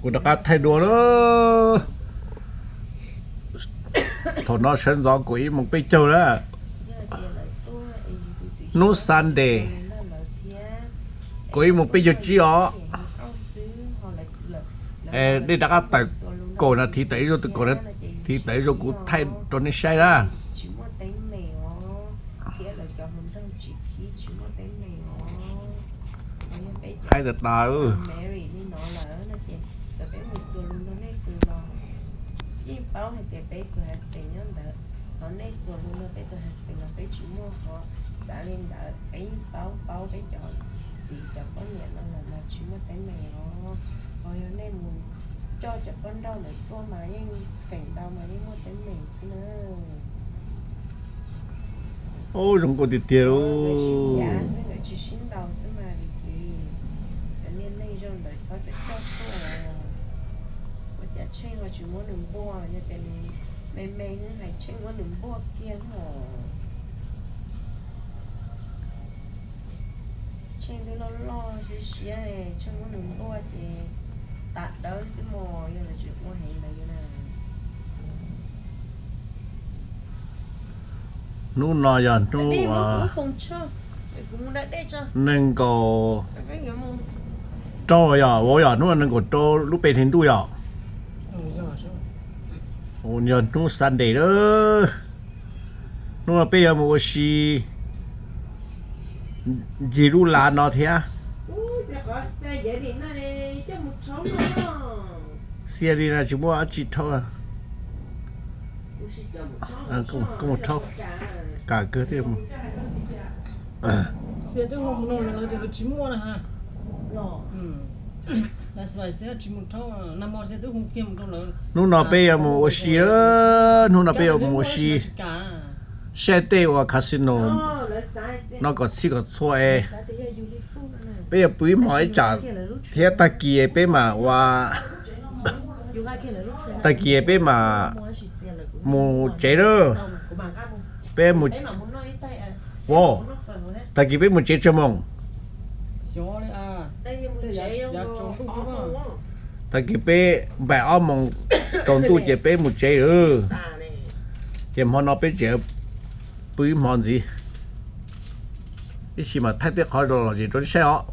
Kuv rov qab thaij dua lawm. Thaum no sawv ntxov kaum ib moos peb caug lawm. Hnub Sunday, kaum ib moos peb caug tsib os. Dej rov qab tawm kaum nas this, tawm ib zaug, tawm kaum nas this, tawm ib zaug kuv thaij rau nej saib na. Thaij tas tas. Ub, zoo nkauj tiag tiag lauj. Tsheej twb loj loj siab siab, Tsheej muab nws npuaj ces tas dawb xwb mog, yog lawv tsis ua heev ntawd yuav na. Hnub no yog hnub nees nkaum rau, yog vauv, yog hnub nees nkaum rau lub pe hlis ntuj yom. Yog hnub Sunday lawm. Hnub no peb yuav mus ua si ncig lub lav no thiab. Xia li no tsis muaj dab tsi rhaub. Koj mus rhaub, kam kawg thiaj mus. Hnub no peb yuav mus ua si, hnub no peb yuav mus ua si, saib tej ua casino no kom txhij kom txhua es peb yuav pw ib hmo ib tsam thiab tag kis peb mam ua, tag kis peb mam mus tsev lawm. Peb mus, tag kis peb mus tsev tsawg moos? Tag kis peb npaim ob moos tsaus ntuj ces peb mus tsev lawm. Ces hmo no peb tseem pw ib hmo ntxiv, ib sim mam thaij tej qhov zoo los zem rau nej saib os.